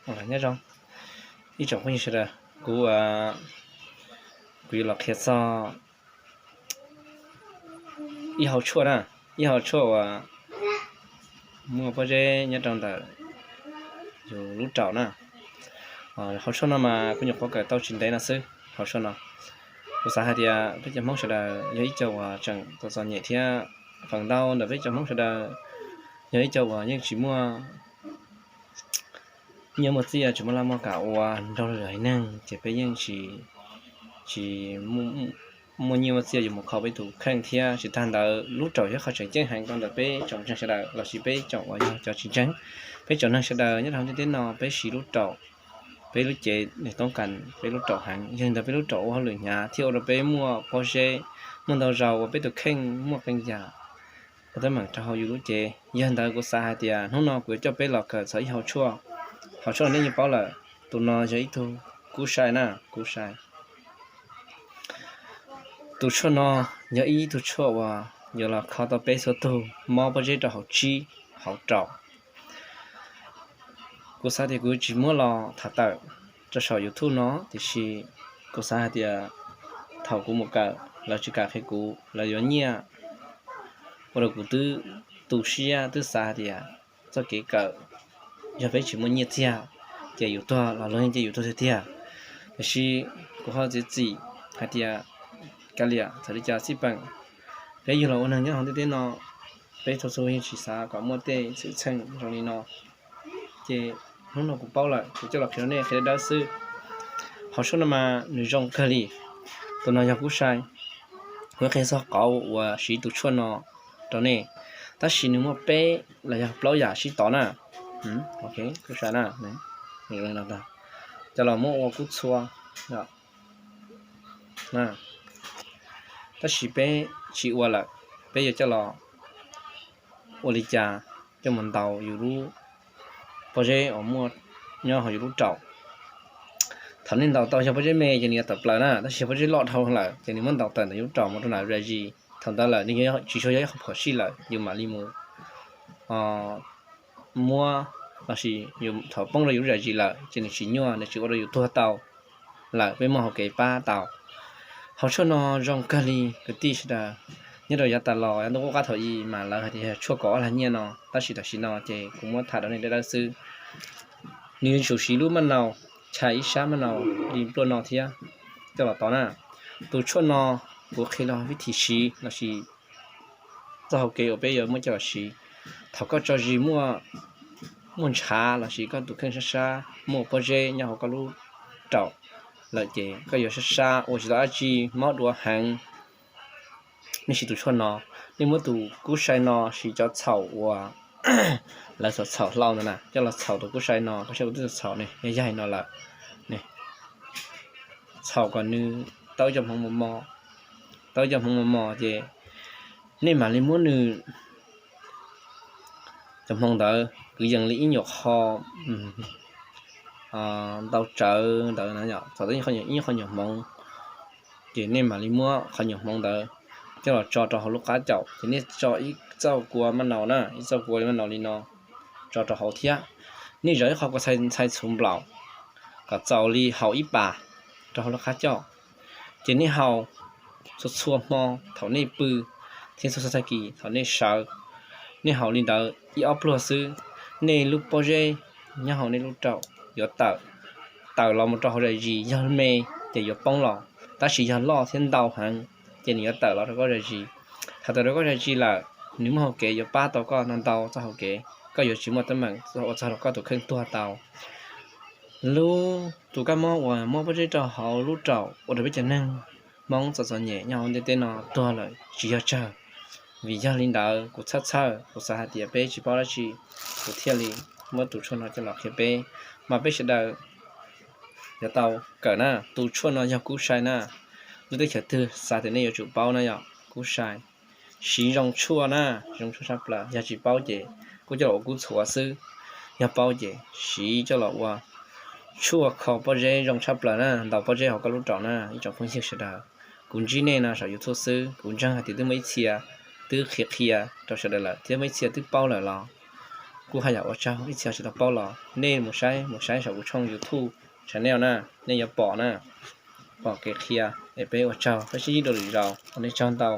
Nyob zoo ib tsoom phooj ywg sawv daws, kuv, kuv yuav los qhia txog ib hau tshuaj na, ib hau tshuaj uas muaj pob zeb nyob rau ntawm yus lub raum na. Hau tshuaj no mas kuv nyuam qhuav kawm tau tsis ntev no xwb. Hau tshuaj no kuv xav hais tias peb cov Hmoob sawv daws yog ib co uas tseem txom txom nyem thiab feem ntau ntawm peb cov Hmoob sawv daws yog ib co uas yeej tsis muaj nyiaj muaj txiaj, tsis muaj laj muaj kam ua nrog lwm haiv neeg, ces peb yeej tsis, tsis muaj nyiaj muaj txiaj yuav mus kho peb tus kheej thiab. Tsis tag ntawd lub raum yog qhov tseem ceeb heev rau ntawm peb tsoom ntseeg sawv daws lossis peb tsoom uas yog cov tsis ntseeg. Peb tsoom neeg sawv daws nyob rau hauv ntiaj teb no peb siv lub raum, peb lub cev nws toob kas peb lub raum heev. Yog li ntawd peb lub raum ua hauj lwm hnyav thiab ua rau peb muaj pob zeb, muaj ntau zaus uas peb tus kheej muaj qee yam ua teeb meem rau hauv yus lub cev. Yog li ntawd kuv xav hais tias hnub no kuv yuav coj peb los kawm txog ib hau tshuaj. Hau tshuaj no nej yeej paub lawm, tus no yog ib tug kub sai na, kub sai. Tus tshuaj no yog ib tug tshuaj uas yuav los kho tau peb txhua tug mob pob zeb rau hauv tsib, hauv raum. Kuv xav tias kuv tsis muab los tham tawm rau saum YouTube no, tiam sis kuv xav hais tias thaum kuv mus kawm lawv tsis kam qhia kuv, lawv yuav nyiaj, ua rau kuv twb tu siab twb xav hais tias txoj kev kawm yog peb tsis muaj nyiaj txiag ces yus tuag los luag yeej cia yus tuag tiag tiag. Tiam sis kuv ho txiav txim hais tias kav liam txawm li cas xij peem, peb yug los ua neeg nyob hauv ntiaj teb no, peb txhua txhua yeej tsis xav kom muaj tej xwm txheej zoo li no. Ces hnub no kuv paub lawm kuv coj los qhia rau nej qhia dawb dawb xwb. Hau tshuaj no mas nws zoo kawg li. Tus no yog kub sai. Kuv qhia txog qauv uas siv tus tshuaj no rau nej, tab sis nws muaj peb los yog plaub yam sib tov na. Kub sai na, coj los muab ua kub txhua. Tab sis peb tsis ua lawm, peb yuav coj los ua li cas? Coj mus ntaus yus lub pob zeb uas muaj nyob hauv yus lub raum. Thaum nej ntaus tau yog pob zeb me ces nws yuav tawm plaws na, tab sis yog pob zeb loj dhau lawm ces nws muab ntaus tawm ntawm yus lub raum mus rau nram zam zis. Thaum ntawd lawm nws tsis tshua yog ib qho phom sij lawm, yus mam li mus muab, lossis yus thaum poob rau yus lub zam zis lawm ces nws tsis nyuaj, nws tsis ua rau yus tuag tau lawm, peb muaj hau kev pab tau. Hau tshuaj no zoo kawg li kwv tij sawv daws. Nyob rau yav tas los yav ntuj qub qab thaum i mas lawv hais tias yog tshuaj kov ob lag nyiaj no, tab sis tam sim no ces kuv muab tham rau nej dawb dawb xwb. Nws yuav tsum siv lub maj nau, chais ib sab maj nau li npluaj no thiab coj los tov na. Tus tshuaj no kuv qhia los vib thim siv lossis txoj hau kev uas peb yuav muab coj los siv. Thaum koj tso zis muaj, muaj ntshav lossis koj tus kheej sab sab muaj pob zeb nyob hauv koj lub raum lawm ces koj yuav sab sab ua tsis tau dab tsi, mob duav heev. Nej siv tus tshuaj no, nej muab tus kub sai no siv cov txhaum uas lawv txhaum txhaum hlau ntawd na, coj los txhaum tus kub sai no, koj saib kuv twb txhaum ne, yog yaig no lawm. Txhaum kom nws tau ib co hmoov mos mos, tau ib co hmoov mos mos ces nej mam li muab nws cov hmoov ntawd kwv yees li ib nyuag qho ntau tsawv ntawd na, txhaum tau ib qho nyuag hmoov, ces nej mam li muab qhov nyuag hmoov ntawd coj los tso rau hauv lub qab caum, ces nej tso ib txoj kua maj nau na, ib txoj kua maj nau li no tso rau hauv thiab. Nej zov ib qho kua txhais ntxhais txhuv nplaum kom txaus li haus ib pas rau hauv lub qab caum, ces nej haus txhua txhua hmo thaum nej pw thiab txhua txhua tag kis thaum nej sawv. Nej haus li ntawd ib ob pluag xwb, nej lub pob zeb nyob hauv nej lub raum yuav tawm, tawm los mus rau hauv zam zis. Yog me ces yuav poob los, tab sis yog loj thiab ntau heev ces nws yuav tawm los rau koj zam zis. Thaum tawm rau koj zam zis lawm, nws muaj hau kev yuav pab tau koj ntau ntau txoj hau kev, koj yuav tsis muaj teeb meem ua txog rau koj tus kheej tuag tau. Lub, tus kab mob uas mob pob zeb rau hauv lub raum ua rau peb cov neeg Hmoob txom txom nyem nyob hauv ntiaj teb no tuag lawm tsis yog tsawg. Vim yog li ntawd kuv txhawj txhawj, kuv xav hais tias peb tsis paub dab tsi, kuv thiaj li muab tus tshuaj no coj los qhia peb, mas peb sawv daws yuav tau kawm na. Tus tshuaj no yog kub sai na, lub teb chaws twg xav tias nej yuav tsum paub na, yog kub sai. Siv zoo tshuaj na, zoo tshuaj tshaj plaws, yog tsis paub ces kuj coj los ua kub txhuav xwb, yog paub ces siv coj los ua tshuaj kho pob zeb zoo tshaj plaws na, ntaus pob zeb hauv koj lub raum na ib tsoom phooj ywg sawv daws. Kuv ntsib nej no saum YouTube xwb, kuv ntseeg hais tias twb muaj ib txhia twb qhia qhia rau sawv daws lawm thiab muaj ib txhia twb paub lawm los kuj haj yam ua tsaug ib txhia tsis tau paub los nej mus saib, mus saib saum kuv tshooj YouTube channel na, nej yuav pom na, pom kev qhia es peb ua tsaug peb sib ntsib dua lwm zaus, ua nej tsaug ntau.